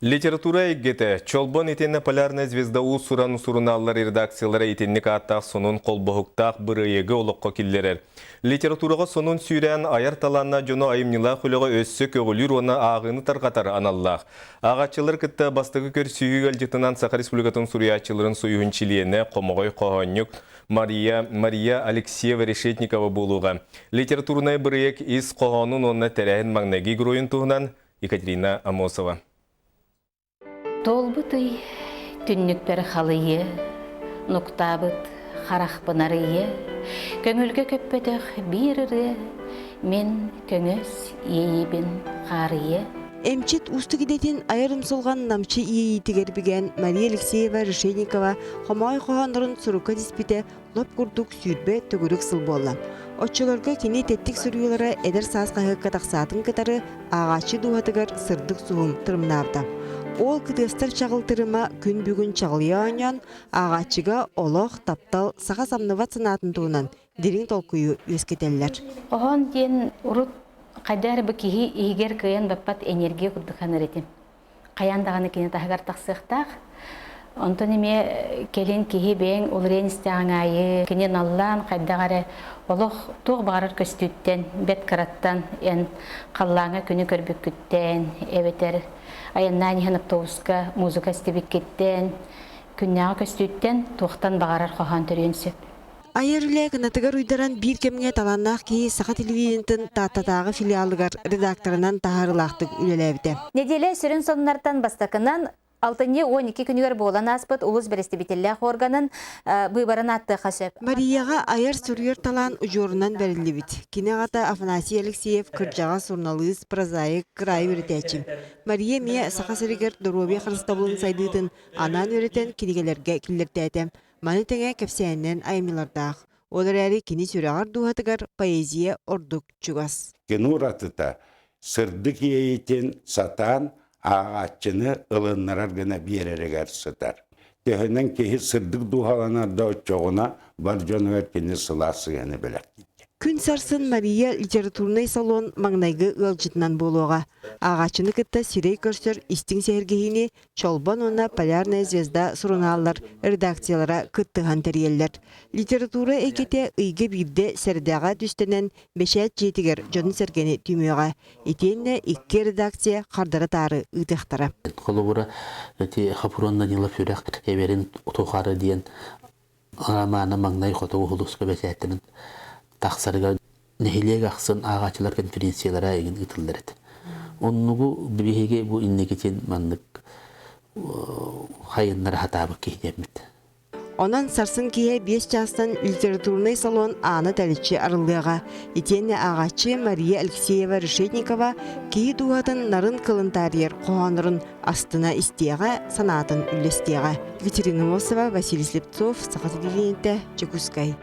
Литература эйгэтэ, Чолбон итиэннэ Полярная звезда уус-уран сурунааллар редакциялара итинник ааттаах сонун холбоһуктаах бырайыагы олоххо киллэрэр. Литератураҕа сонун сүүрээн айар талааннаах дьону айымньылаах үлэҕэ өссө көҕүлүүр уонна ааҕыыны тарҕатар аналлаах. Ааҕааччылар кытта бастакы көрсүһүү ыалдьытынан Саха Республикатын суруйааччыларын союһун чилиэнэ, хомоҕой хоһоонньук Мария Мария Алексеева Решетникова буолуоҕа. Литературнай бырайыак ис хоһоонун уонна тэрээһин маҥнайгы геройун туһунан Екатерина Амосова. Туолбут ый түннүкпэр халыйы, нуктаабыт харахпын арыйы, көҥүлгэ көппөтөх биир ырыа, мин көҥөс иэйиибин хаарыйы. Эмчит уустук идэтин айар умсулҕан намчы иэйиитигэр бигээн Мария Алексеева Решетникова хомоҕой хоһооннорун сурукка тиспитэ лоп курдук 20 төгүрүк сыл буолла. Оччолорго кини тэттик суруйуулара эдэр саас хаһыакка тахсаатын кытары ааҕааччы дууһатыгар сырдык суһум тырымнаабыта. Ол кытыастар чаҕыл тырыма күн бүгүн чаҕылыйа оонньоон, ааҕааччыга олох, таптал, саха самныбат санаатын туһунан дириҥ толкуйу үөскэтэллэр. Хоһоон диэн урут хайда эрэ бу киһи иһигэр кыайан баппат энергия курдук саныыр этим. Хайаан даҕаны кини таһыгар тахсыахтаах. Онтон эмиэ кэлин киһи бэйэҥ уларыйан истэҕиҥ аайы кини наллаан хайдах эрэ олох туох баҕарар көстүүттэн, бэрт кыраттан эн халлааҥҥа күнү көрбүккүттэн эбэтэр айаннаан иһэн автобуска музыка истибиккиттэн, күннээҕи көстүүттэн туохтан баҕарар хоһоон төрүөн сөп. Айар үлэ кынатыгар уйдаран биир кэмҥэ талааннаах киһи Саха телевидениетын Тааттатааҕы филиалыгар редакторынан таһаарыылаахтык үлэлээбитэ. Нэдиэлэ сүрүн сонуннартан бастакынан алтынньы 12 күнүгэр буолан ааспыт улуус бэрэстэбиитэллээх органын быыбарын ааттыахха сөп. Марияҕа айар-суруйар талаан удьуорунан бэриллибит. Кини аҕата Афанасий Алексеев кырдьаҕас суруналыыс, прозаик, кыраайы үөрэтээччи. Мария эмиэ Саха сиригэр доруобуйа харыстабылын сайдыытын анаан үөрэтэн кинигэлэргэ киллэртээтэ. Маны тэҥэ кэпсээнинэн айымньылардаах. Ол эрээри кини сүрэҕэр-дууһатыгар поэзия ордук чугас. Кино уратыта сырдык иэйиитин сатаан ааҕааччыны ылыннарар гына биэрэригэр сытар. Төһөнөн киһи сырдык дууһаланар да оччоҕуна бар дьонугар кини сылаас сыһыаны бэлэхтиир. Күн сарсын Мария литературнай салон маҥнайгы ыалдьытынан буолуоҕа. Ааҕааччыны кытта сирэй көрсөр истиҥ сэһэргэһиини Чолбон уонна Полярная звезда сурунааллар редакциялара кыттыһан тэрийэллэр. Литература эйгэтэ ыйга биирдэ сэрдэҕэ түстэнэн бэчээт дьиэтигэр дьону-сэргэни түмүөҕэ. Итиэннэ икки редакция хардары-таары ыытыахтара. Холобура, ити Хапурон Данилов Үрэх эбэрин тухары диэн романа маҥнай хотугу улууска бэчээттэнэн тахсарыгар нэһилиэк ахсын ааҕааччылар конференциялара игин ыытыллар этэ. Оннугу биһиги бу инникитин маннык хайыннара хатаабыт киһи диэммит. Онон сарсын киэһэ 5 чаастан литературнай салон аана тэличчи арыллыаҕа. Итиэннэ ааҕааччы Мария Алексеева Решетникова киһи дууһатын нарын кылын таарыйар хоһооннорун астына истиэҕэ, санаатын үллэстиэҕэ. Екатерина Мосова, Василий Слепцов, Саха телевидениетэ, Дьокуускай.